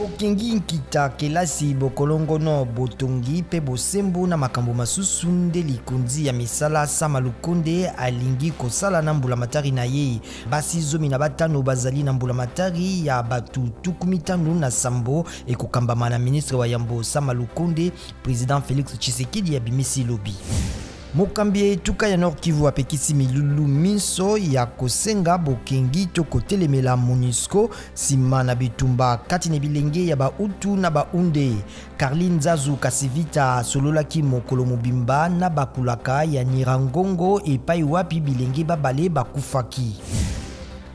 Bokengi nkita, kelasi, bokolongono, botongi mpe bosembo na makambo masusu nde likonzi ya misala Sama Lukonde alingi kosala na mbulamatari na ye. Basi 15 bazali na mbulamatari ya bato 57 ekokambama na ministre wa yambo Sama Lukonde, president Felix Tshisekedi abimisi lobi. Mokambi ya etuka ya Nord Kivu apekisi milulu minso ya kosenga bokengi to kotelemela MONUSCO nsima na bitumba kati na bilenge ya Bahutu na Bahunde. Carly Nzazu Kasivita asololaki mokolo mobimba na bakulaka ya Nyiragongo epai wapi bilenge babale bakufaki.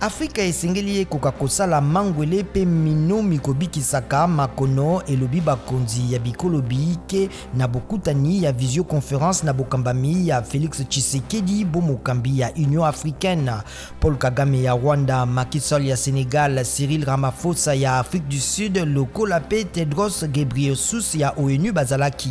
Afrika esengeli ekoka kosala mangwele mpe mino mikobikisaka makono, elobi bakonzi ya bikolo biike na bokutani ya visioconference na bokambami ya Felix Tshisekedi bo mokambi ya Union africaine. Paul Kagame ya Rwanda, Macky Sall ya Senegal, Cyril Ramaphosa ya Afrique du Sud lokola mpe Tedros Ghebreyesus ya ONU bazalaki.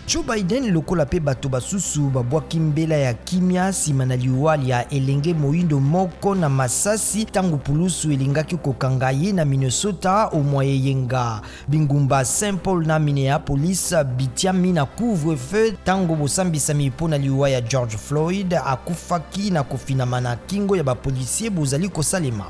Joe Biden lokola mpe bato basusu babwaki mbela ya kimia nsima na liwa lya elenge moindo moko na masasi ntango pulusu elingaki kokanga ye na Minnesota omwa eyenga. Bingumba Saint Paul na Minneapolis bitiami na couvre-feu ntango bosambisami mpo na liwa ya George Floyd akufaki na kofinama na kingo ya bapolisie bozali kosalema.